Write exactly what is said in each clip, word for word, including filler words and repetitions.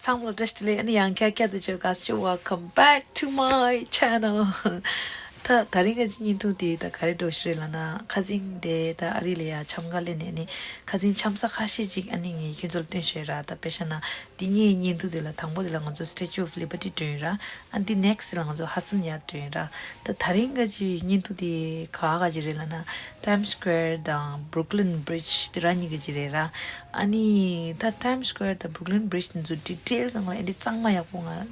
ཚང་མ་ལ་བཀྲ་ཤིས་བདེ་ལེགས། ཨ་ནི་ཡང་བསྐྱར་བསྐྱར་དུ་བརྗོད་དགའ་བསུ། Welcome back to my channel. ད་དེ་རིང་གི་ཉིན་ཐོ་དེ་ད་ག་རེ་འདྲ་ཞིག་རེད་ལབ་ན། ཁ་སང་དེ་ད་ཨ་རི་ལ་ཡ་འཆམ་ག་སླེབས་ནས་ནི། ཁ་སང་འཆམ་ས་ཁ་ཤས་ཅིག་ཨ་ནི་ངས་ཁྱོད་ཚོ་ལ་སྟོན་བཞག་ར། ད་དཔེ་བཞག་ན་དེ་སྔའི་ཉིན་ཐོ་དེ་ལ་དང་པོ་དེ་ལ་ང་ཚོ་Statue of Liberty འགྲོ་ཡིན་ར། ཨ་ནི་next ལ་ང་ཚོ་Hudson Yards འགྲོ་ཡིན་ར། ད་དེ་རིང་གི་ཉིན་ཐོ་དེ་ག་ག་ཅིག་རེད་ལབ་ན། Times Square དང་Brooklyn Bridge དེ་ར་གཉིས་ཀྱི་ཅིག་རེད་ར། ཨ་ནི་ད་Times Square དང་Brooklyn Bridge དེ་ཚོ་detail སྒང་ལ་ཨེ་འདྲ་གཙང་མ་ཡག་པོ་ང་ཨམ་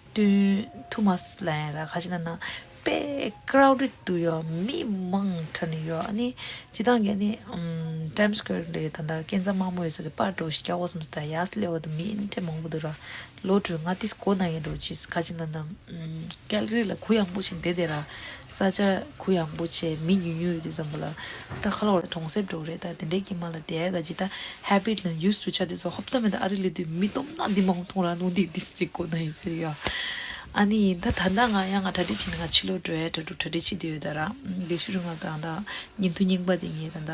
སྟོན་ཐུབ་མ་སོང་ལབ་ཡིན་ར། ག་ཅི་ལབ་ན་དཔེ་crowded འདུག་ཡོད། མི་མང་དྲགས་ནས་ཡོད། ཨ་ནི་སྤྱིར་བཏང་གི་ཨ་ནི་ཨམ་Times Square ལ་ད་ལྟ་སྐས་འཛེག་དམར་མོ་ཡོད་ས་དེ་པར་འདྲ་ཞིག་རྒྱག་དགོས་བསམ་སོང་། ད་ཡར་སླེབས་པ་དང་མི་ཨེ་འདྲ་མང་པོ་འདུག་ར། ལོ་དྲུག་ང་ཏིས་གོ་ན་ཡིན་འགྲོ་ཅིས་ཁ་ཅིག་ན་ན། ཀལ་གྷ་རི་ལ་གུ་ཡངས་པོ་ཞིག་བསྡད་བསྡད་ར། ས་ཆ་གུ་ཡངས་པོ་བྱས་མི་ཉུང་ཉུང་ཡོད་དུས་ཙམ་པ་ལ། ད་ཁ་ལོ་ར་གྲོང་གསེབ་འགྲོ་རེད། ད་དེ་འདྲའི་གི་མ་ལ་དེ་ག་ཅི་ད་habit ལ་used to ཆགས་དུས་ཚོ་ཧོབ་ཏ་མེད། ད་ཨ་རི་ལ་དུས་མི་སྟོབས་ན་འདི་མང་མཐོང་ར་ནོ་འདི་ཏིས་ཅིག་གོ་ན་ཡིན་ཟེར་ཡ། ཨ་ནི་ད་ད་ལྟ་ང་ཡང་ང་གྲ་སྒྲིག་བྱས་ནས་ང་ཕྱི་ལོགས་འགྲོ་ཡ་གྲ་སྒྲིག་གྲ་སྒྲིག་བྱེད་དུ་ཡོད་ད་ར། ལས་ཤུ་རུ་ང་ད་ད་ཉིན་ཐོ་རྙིང་པ་དེ་ངས་ད་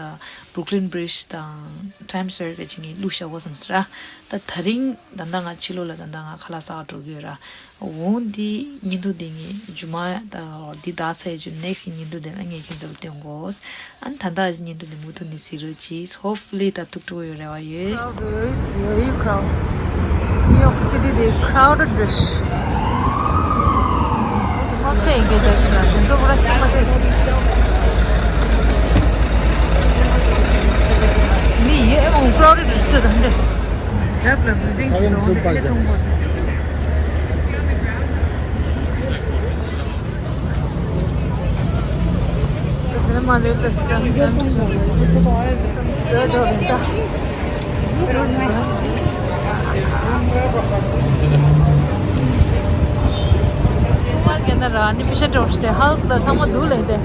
ད་Brooklyn Bridge དང་Times Square ག་ཅིག་ངས་བླུགས་བཞག་དགོས་བསམ་སོང་ར། ད་དེ་རིང་ད་ལྟ་ང་ཕྱི་ལོགས་ལ་ད་ལྟ་ང་ཁ་ལག་ཟ་ག་འགྲོ་གི་ཡོད་ར། འོང་འདི་ཉིན་ཐོ་འདི་ངས་མཇུག་མ་ད་འདི་ད་ཚར་རྗེས་next ཉིན་ཐོ་འདི་ལ་ངས་ཁྱོད་ཚོ་ལ་སྟོན་དགོས། ཨ་ནི་ད་ལྟ་ཉིན་ཐོ་འདི་མུ་མཐུད་ནས་གཟིགས་རོགས་གྱིས། Hopefully ད་ཐུགས་སྤྲོ་ཡོད་རེ་བ་ཡོད། Crowd ཡོད་ཡོད་crowd. New York City དེ་crowded རེད། ཁོང་ཚོས་ཡིན་གྱི་རེད་ཤག་དེ་ཚོ་པུ་ར་སེམས་པ་སྐྱིད། མི་ཡོད་མང་པོ་crowded རེད་ཟེར་དང་འདྲ། རྒྱབ་ལ་building ཅིག་འདུག་འདི་ཨེ་མཐོང་གོ། དེ་ནས་མ་རེད་ལ་སི་ཏང་ཏང་ཟེར་འགྲོ་རེད་ད། མར་གྱི་ན་ར་ནི་པི་ཤ་འགྲོ་ཤི་ཏེ་ཧལ་ད་ཚང་མ་འདུག་ལེ་ཏེ།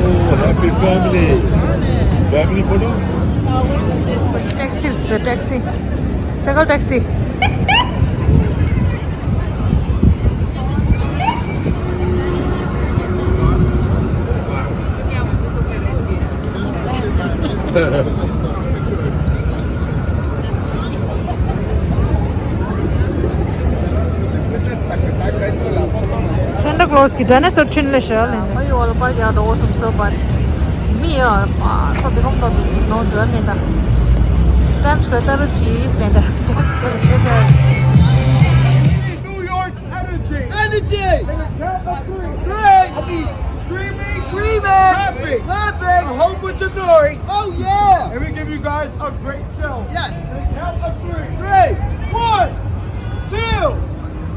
Oh, happy family. Family photo? Taxi, the taxi. Cycle taxi. Santa Claus གི་ཌའི་ནོ་སོར་ཁྲིན་ལེ་ཤ་ལེ། ཨ་ཡོ་ལ་པར་ཡག་འགྲོ་བསམ་སོ་བཊ་མི་ཡ་པ་སོ་དེ་གོམ་ཏོ་ནོ་འགྲོ་མེད་ད། ཊའིམ་སི་སྐོར་ལྟ་རུ་ཆིས་ལེ་ད། ཊའིམ་སི་སྐོར་ལ་ཤེས་ཐལ། New York energy. Energy. Count of three. Three. I'll be screaming, screaming, clapping, clapping, a whole bunch of noise. Oh yeah. And we give you guys a great show. Yes. And count of three. Three. One, two,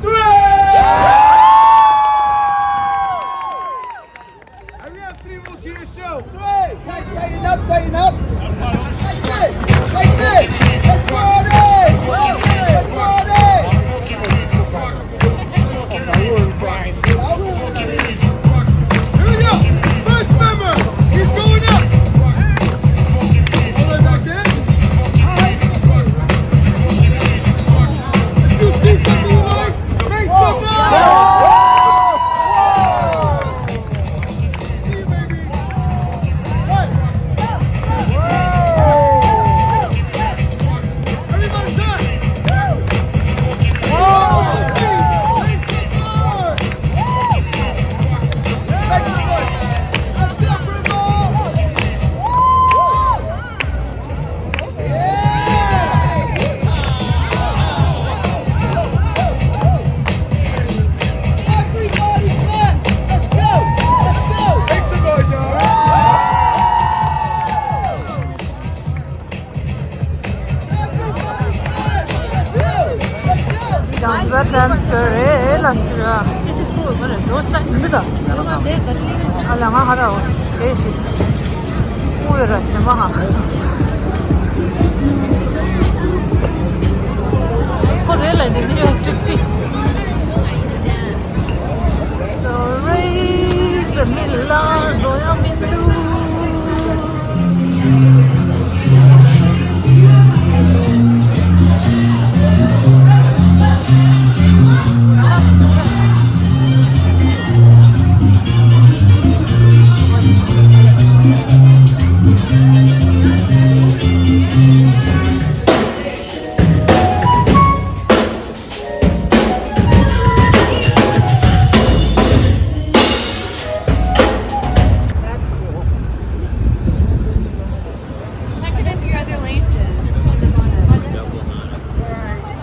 three. Hurry up, people, see the show. Three. Guys, tighten up, tighten up. Like this, like this. Let's party. Let's party. Here we go. First member. He's going up. Hold it back there. If you see something you like, make some noise. Everybody clap! Let's go! Let's go! Make some noise, y'all! Everybody clap! Let's go! Let's go! ཡང་ཟ་ཏན་ཕེ་རེ་ལ་སི་ར། འདི་ད། ཨ་ལ་ང་ཧ་ར་འོ། ཁེ་ཤི། ཨུ་ཡོ་ར། ཞེ་མ་ཧ། ཁོ་རེད་ལ་འདི་ནི་ཡོད་ཀྲིག་སི། རེས་མི་ལ་འགྲོ་ཡང་མི་འདུག་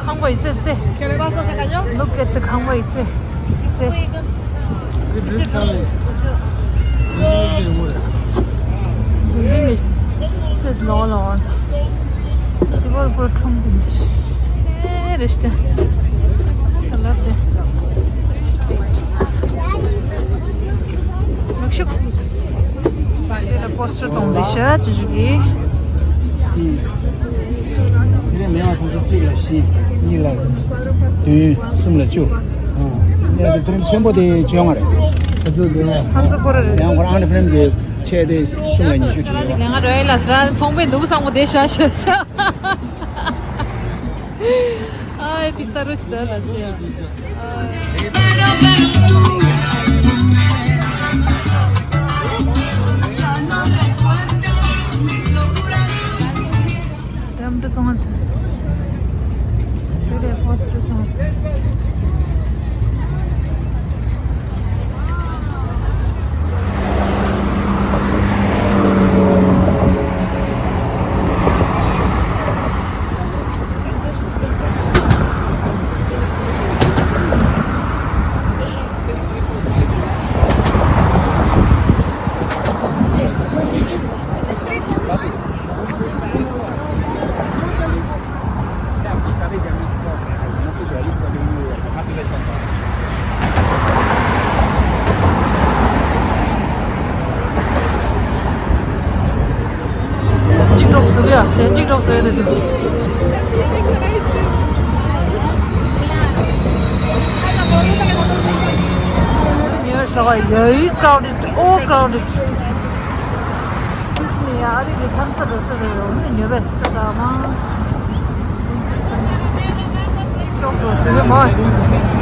ཁང་པའི་རྩེ་རྩེ། Look at the ཁང་པའི་རྩེ་རྩེ། Building གི་རྩེ་ལོ་ལོ། དེ་བར་པོ་ཁྲོམ་དེ་ནི་ཨེ་རེ་སྟེ། ལབ་སྟེ། མིག་ཤུགས། དེ་ལ་པོ་སི་ཊར་བཙོང་དེ་ཤ་ཅི་ཞིག་གི། དེ་ནས་མེད་པ་སོང་ཚེ་གཅིག་ལ་བཞི། གཉིས་ལ་བདུན། གསུམ་ལ་བཅུ། ཨ། དེ་ཚོ་ཆེན་པོ་དེ་བཅོ་ལྔ་རེད། ཁ་ཚུགས་དེ་ནས་ཁ་ཚུགས་ཁོ་ར་རེད། ཡང་ཁོ་རང་ཨན་ཕྲེམ་གྱི་ཆེ་དེ་གསུམ་ལ་ཉི་ཤུ་བྱས་ཡོད། ང་རོ་ཨེ་ལ་སི་ར་ཚོང་པའི་ནུབ་བཟང་པོ་དེ་ཤ་ཤ་ཤ། ཨ་ཨེ་དེ་ལྟ་རུ་ཞིག་ད་ལ་ཟེར། Damn, this one. Very fast, this one. གཅིག་གྲོགས་སུ་ཡ། དེ་གཅིག་གྲོགས་སུ་ཡ་དེ་དེ། Very crowded, all crowded. ཨ་རི་གི་འཆམ་ས་འགྲོ་ས་རེད། འོ་ན་ཉོ་བའི་ཆེད་དུ་མ། ཅོག་ཏུ་ཟེར་བའི་མ་ཞིག